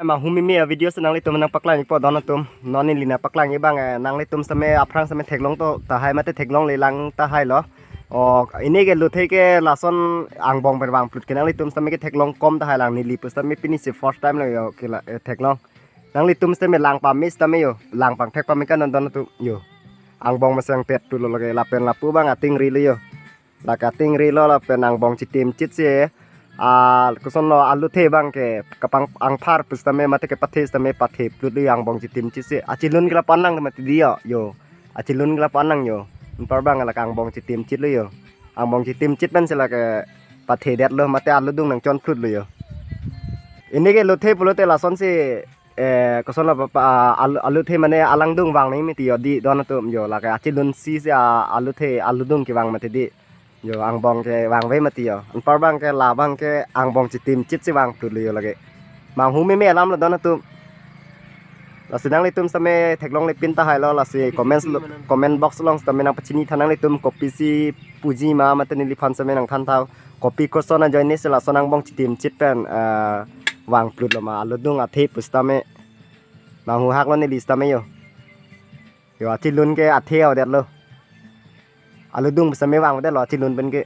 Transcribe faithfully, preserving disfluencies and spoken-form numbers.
Manghumeme avideo si nanglitum nangpaklang-ikpo don atum. Non neli nangpaklang-ik abang, eh, nanglitum sitame aphrang sitame theklong to tahai mate theklonglelang tahai lo. O, pini ke luthe ke lason angbong pen vangplut ke nanglitum sitame ke theklong kom tahai lang, neli pusitame pini si first time lo yo ke la, eh, theklong. Nanglitum sitame lang pame sitame yo, lang pangthek pame kan don atum yo. Angbong masang tet tu lo lake lapen lapu abang atingri lo yo. Lake atingri lo lapen angbong chitim chit si. Ah, koson lo aluthe abang ke kapang angphar pusitame mate kepathe sitame pathe plut lo yo angbong chitim chit si. Achilun ke lapu-an lang mati di yo. Yo. Achilun ke lapu-an lang yo. Anpar abang lake angbong chitim chit lo yo. Angbong chitim chit pen si lake pathedet lo mate aludung nangchon plut lo yo. Pini ke luthe pulote lason si, eh, koson lo pa, pa, al-, aluthe mane alangdung vang nangji mati yo di don atum yo, lake achilun si si, ah, aluthe aludung kevang mati di. Yo, angbong kevangve mati yo. Anpar abang ke labang ke angbong chitim chit si vangplut lo yo lake. Manghumeme alam lo don atum. Lasi nanglitum sitame theklonglepin tahai lo, lasi comment lo, comment box along sitame nangpachini tha nanglitum kopisi puji ma mate neliphan sitame nangthan tha. Kopi koson ajoine si lason angbong chitim chit pen, eh, vangplut lo ma aludung athe pusitame. Manghuhak lo neli sitame yo. Yo, achilun ke athe avedet lo. Aludung pusitame vangvedet lo achilun pen ke.